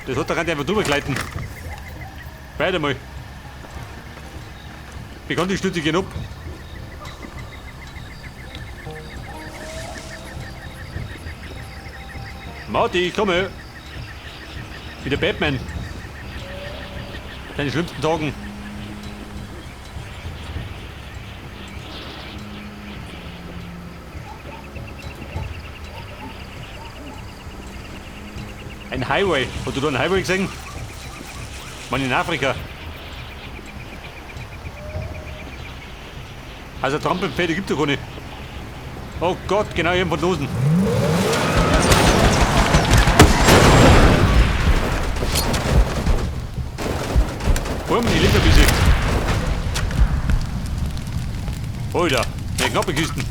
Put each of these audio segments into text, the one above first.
Das hat der kann einfach drüber gleiten. Weiter mal. Wie kann die Stütze gehen ab? Marty, ich komme. Wie der Batman. Seine schlimmsten Tagen. Ein Highway. Hast du da einen Highway gesehen? Mann, in Afrika. Also Trampelpferde gibt es doch keine. Oh Gott, genau hier von Losen. Bumm, ich lebe ein bisschen. Alter, eine knappe Kisten.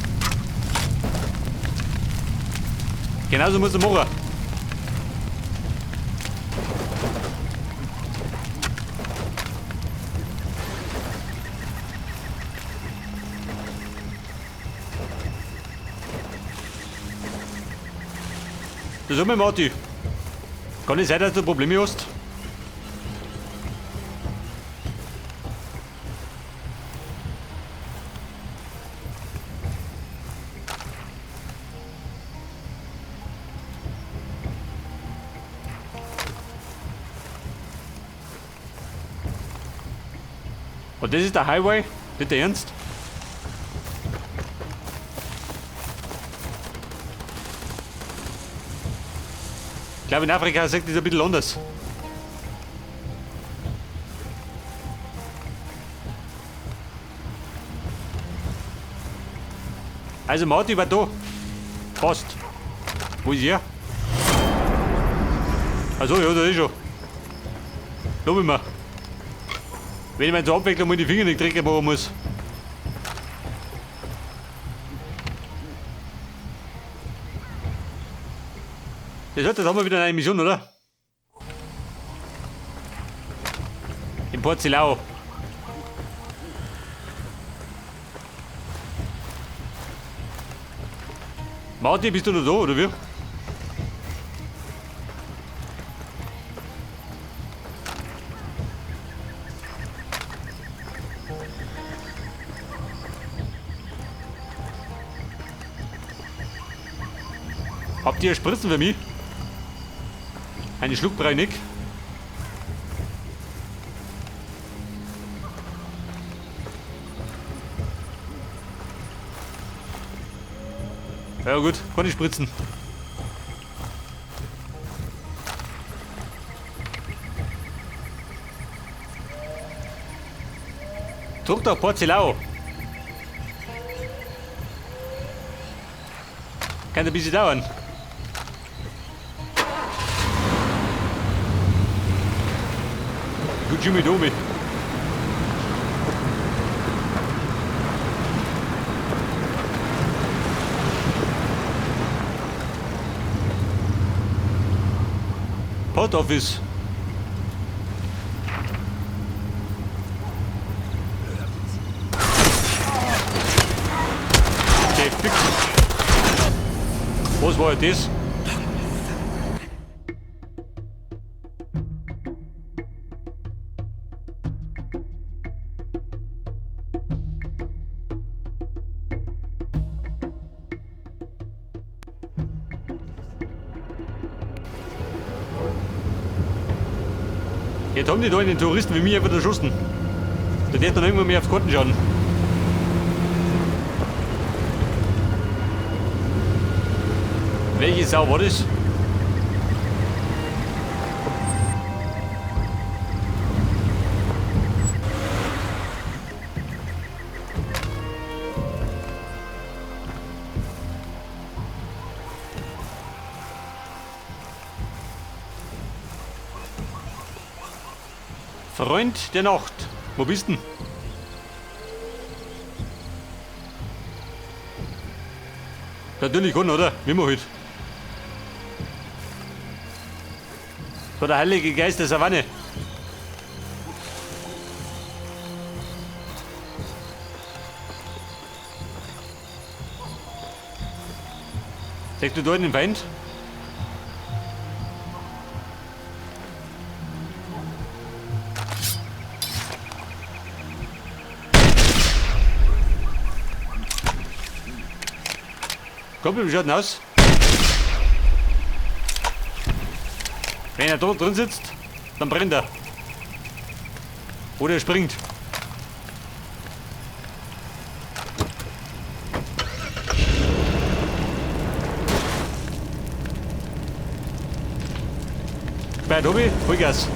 Genauso muss er machen. Das ist Marty. Kann es sein, dass du Probleme hast? Und das ist der Highway? Nicht der Ernst? Ich glaube, in Afrika sieht das ein bisschen anders. Also Marty war da. Fast. Wo ist er? Also ja, da ist schon. Lob ich mir. Wenn ich mir zur Abwechslung mal die Finger nicht dreckig machen muss. Das haben wir wieder eine Mission, oder? In Port Zilao. Martin, bist du noch da, oder wie? Habt ihr Spritzen für mich? Eine Schluck brauche ich. Ja gut, kann ich spritzen. Zurück nach Port Zilao. Kann ein bisschen dauern. Gut, Jimmy Domi. Port Office. Okay, fix. Was war das? Jetzt haben die da einen Touristen wie mich einfach erschossen. Der darf dann irgendwann mehr aufs Karten schauen. Welche Sau war das? Freund der Nacht, wo bist denn? Natürlich kann, oder? Wie immer halt. Das war der Heilige Geist der Savanne. Siehst du da einen Feind? Komm, wie schaut denn aus? Wenn er da drin sitzt, dann brennt er. Oder er springt. Bei Tobi, Vollgas.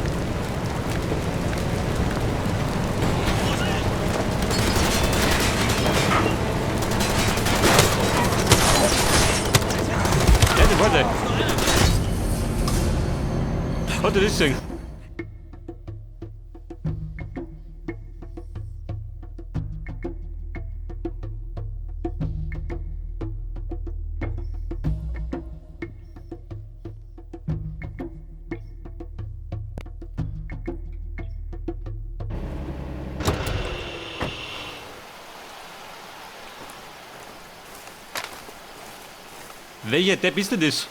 Ja, den Vorteil. Hat er das gesehen? Welcher Depp ist denn das?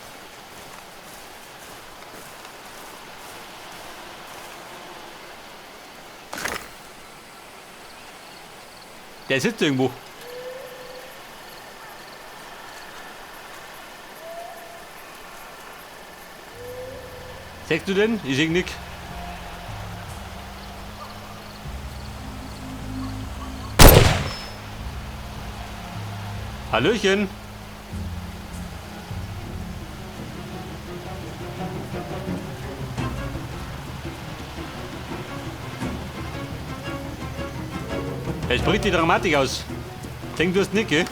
Der sitzt irgendwo. Siehst du den? Ich seh nix. Hallöchen. Er spricht die Dramatik aus. Denk, du hast nicht, gell?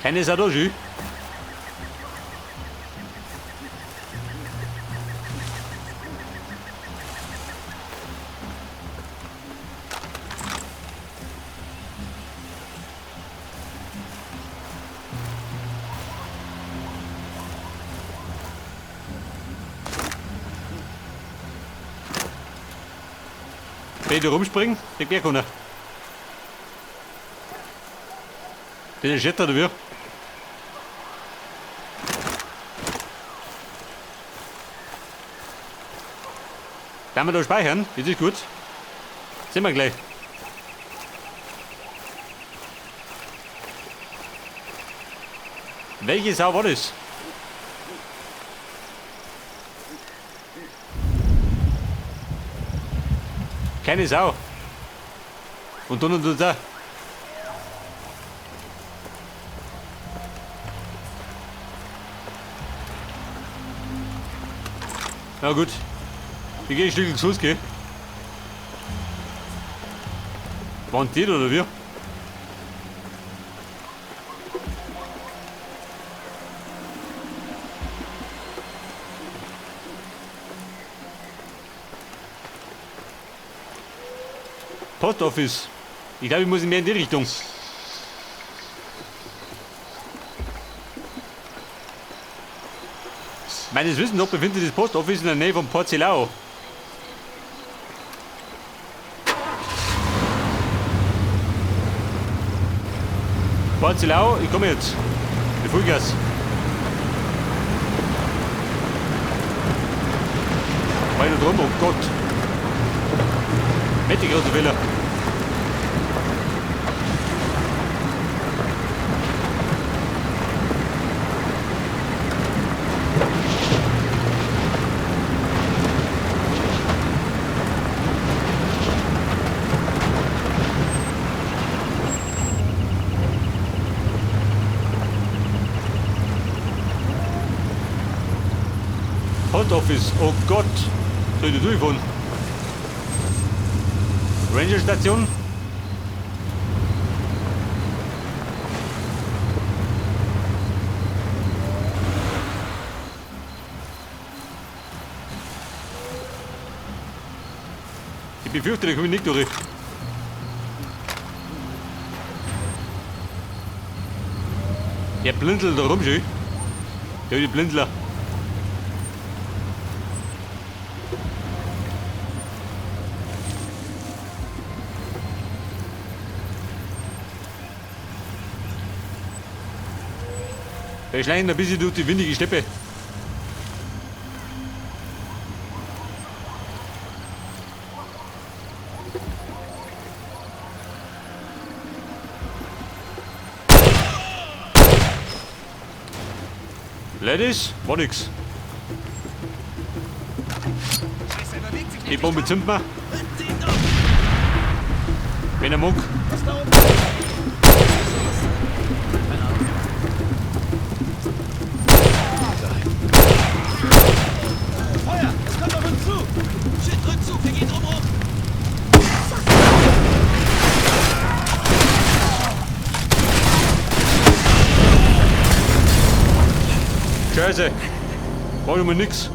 Keine Sadoji. Wenn ich da rumspringen, der Berg runter. Das ist Schetter, oder wie? Dann wir da speichern, das ist gut. Sehen wir gleich. Welche Sau war das? Keine Sau. Und dann und da. Na gut. Ich gehe ein Stück zu Fuß, gell? Waren die oder wir? Post Office. Ich glaube, ich muss mehr in die Richtung. Meines Wissens noch befindet sich das Post Office in der Nähe von Port Selao. Port Selao, ich komme jetzt. Mit Vollgas. Weiter drum, oh Gott. Mächtig große Fehler. Post Office, oh Gott, soll ich da durchfahren? Ranger Station? Ich befürchte, da komme ich nicht durch. Der blinzelt da rum schön. Ja, die Blindler. Wir schleichen ein bisschen durch die windige Steppe. Ladies, war nix. Scheiße, er bewegt sich Die nicht. Bombe zündet man, Zieht doch! wenn er mag. Was da oben? Feuer! Es kommt auf uns zu! Shit, Rückzug! Wir gehen drumherum! Scheiße. War schon mal nix.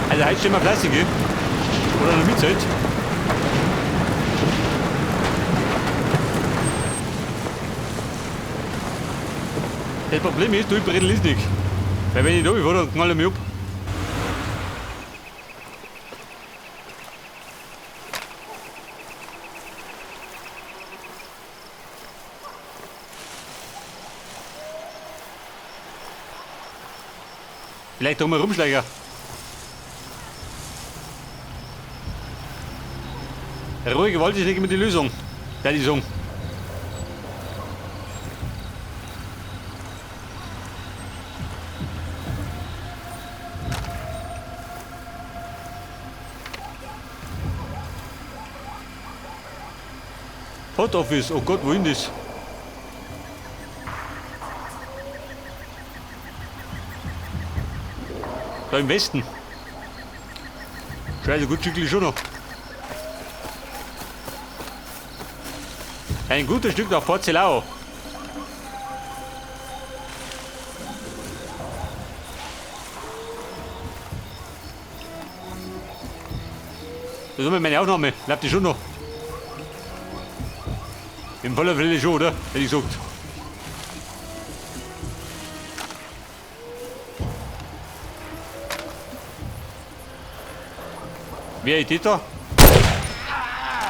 Also heute stehen wir fleißig, gell? Oder noch mitzählt. Das Problem ist, du bredel ist nicht. Weil wenn ich da bin, dann knall ich mich ab. Vielleicht drum herumschläger. Ruhige Gewalt ist nicht immer die Lösung. Der die sagen. Hot Office, oh Gott, wohin das? Da im Westen. Scheiße, gut Stückchen schon noch. Ein gutes Stück nach Port Zelau. Das ist immer meine Aufnahme. Bleibt die schon noch. Im voller Fälle schon, oder? Hätte ich gesagt. Wer ist das da?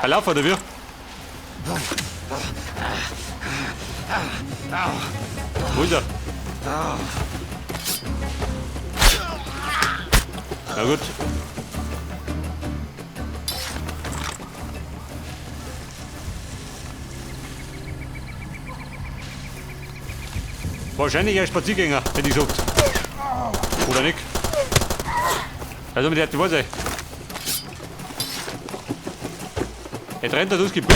Ein Lauf oder wie? Wo ist er? Na gut. Wahrscheinlich ein Spaziergänger, hätte ich gesagt. Oder nicht? Also mit der die sein. Er rennt da durchs Gebüsch.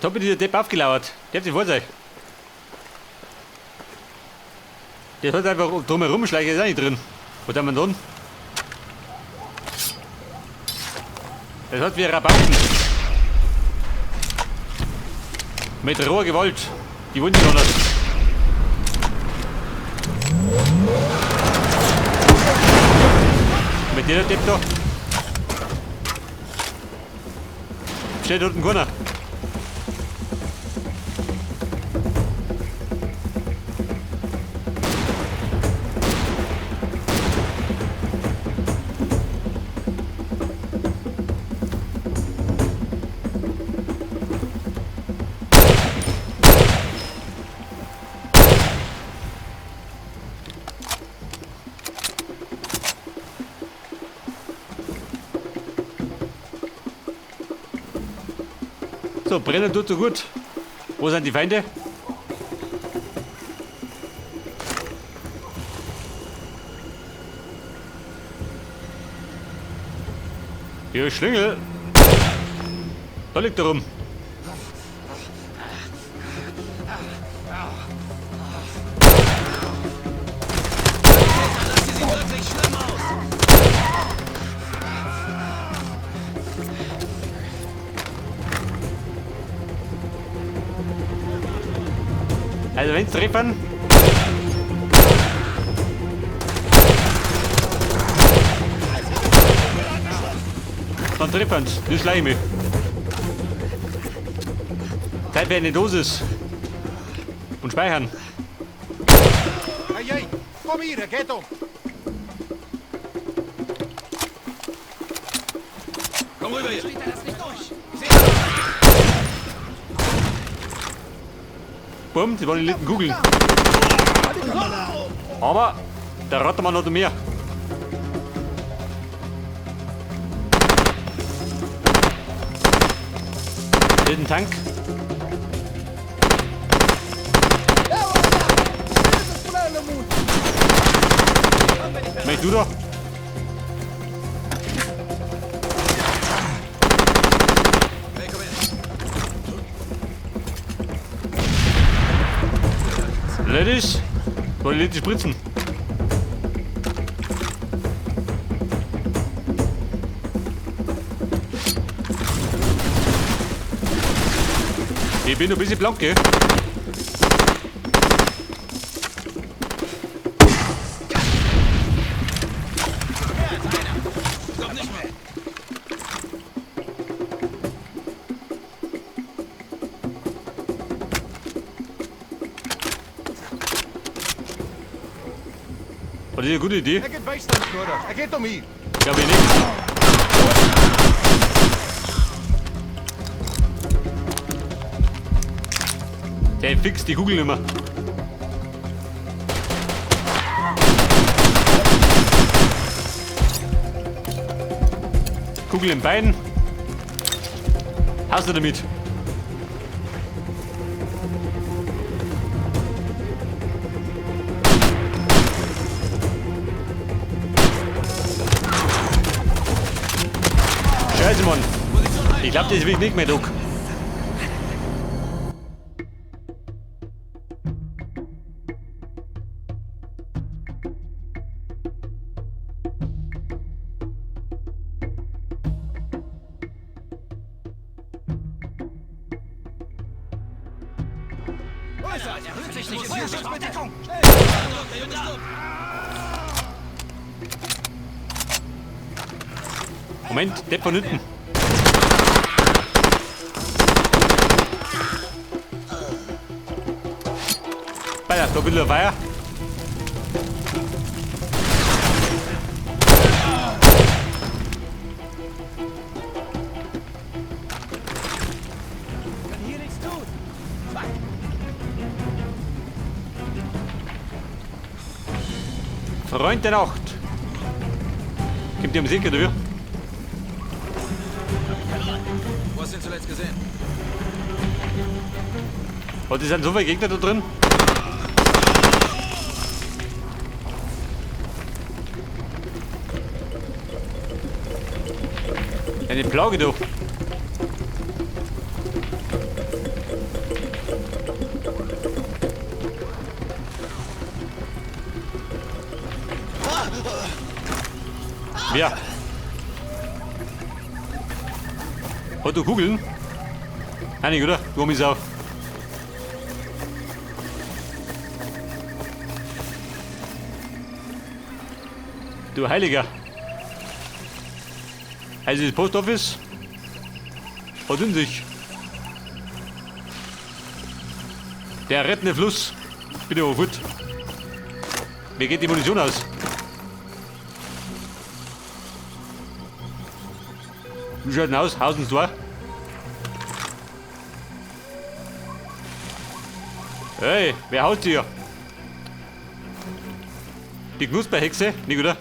Jetzt hat mir dieser Depp aufgelauert. Der hat sich vor sein. Der hat einfach drumherum schleichen, ist auch nicht drin. Was haben wir denn? Das hat wie Rabauken. Mit roher Gewalt. Die wollen sich noch nicht. Mit der Depp da. Steht unten keiner. So, brennen tut so gut. Wo sind die Feinde? Hier, Schlingel. Da liegt er rum. Das hier sieht wirklich schlimm aus! Also wenn's treffen. Dann treffen's. Das schleich ich mich. Zeit für eine Dosis. Und speichern. Hey, hey, komm hier, geht um. Komm rüber hier. Steht er das nicht durch? Bumm, das waren die letzten Kugeln. Aber der Rattermann hat mehr. Das ist ein Tank. Mach du da? Hey, komm her. Ladies, wollen die Spritzen? Ich bin ein bisschen blank, gell? Komm nicht mehr. War das eine gute Idee? Ek het bystand nodig. Ek het hom hier. Glaube ich nicht. Der fixt die Kugel nicht mehr. Kugel im Bein. Hast du damit? Scheiße, Mann. Ich glaube, das will ich nicht mehr, Doc. Moment, Depp von hinten. Alter, da ein bisschen Feuer. Kann hier nichts tun. Freund der Nacht. Kommt die am Sieg, oder wie? Wo hast du ihn zuletzt gesehen? Oh, das sind so viele Gegner da drin. Eine Plage, du. Wer? Hat du Kugeln? Einig, oder? Du mich auf. Du Heiliger. Also das Post Office hat in sich. Der rettende Fluss. Bitte aber fort. Mir geht die Munition aus. Wie schaut denn aus? Haus Tor. Hey, wer haut hier? Die Knusperhexe? Nicht, oder?